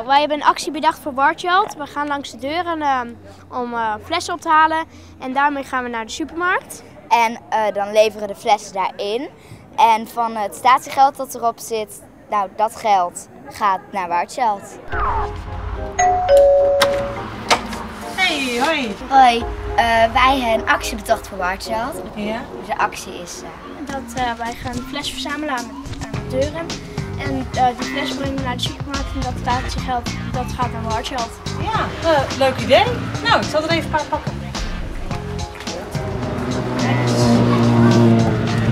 Nou, wij hebben een actie bedacht voor War Child. We gaan langs de deuren om flessen op te halen en daarmee gaan we naar de supermarkt. En dan leveren de flessen daarin. En van het statiegeld dat erop zit, nou dat geld gaat naar War Child. Hey, hoi. Hoi, wij hebben een actie bedacht voor War Child. Ja. Dus de actie is dat wij gaan flessen verzamelen aan de deuren. En die fles brengen we naar de supermarkt en dat statiegeld dat gaat naar War Child. Ja, leuk idee. Nou, ik zal er even een paar pakken.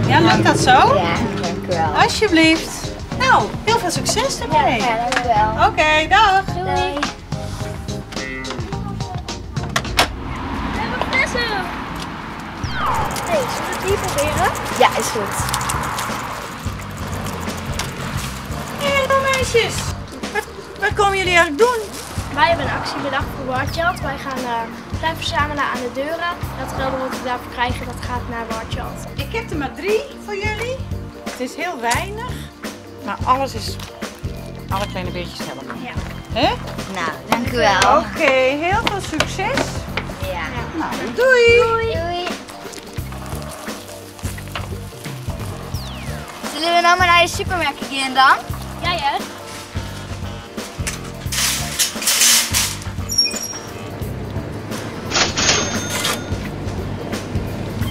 Ja, lukt dat zo? Ja, dank u wel. Alsjeblieft. Nou, heel veel succes ermee. Ja, dank u wel. Oké, dag. Doei. We hebben flessen. Hey, zullen we het hier proberen? Ja, is goed. Hey, hallo meisjes. Wat komen jullie eigenlijk doen? Wij hebben een actie bedacht voor War Child. Wij gaan flessen verzamelen aan de deuren. Dat geld wat we daarvoor krijgen, dat gaat naar War Child. Ik heb er maar 3 voor jullie. Het is heel weinig, maar alles is, alle kleine beetjes helpen. Ja. Hè? Nou, dank u wel. Oké, heel veel succes. Ja. Nou, doei. Doei. Doei. Zullen we nou maar naar de supermarkt gaan dan? Ja, ja.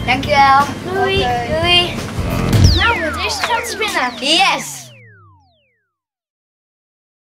Dankjewel. Doei. Doei. Nou, het eerste geld is binnen. Yes.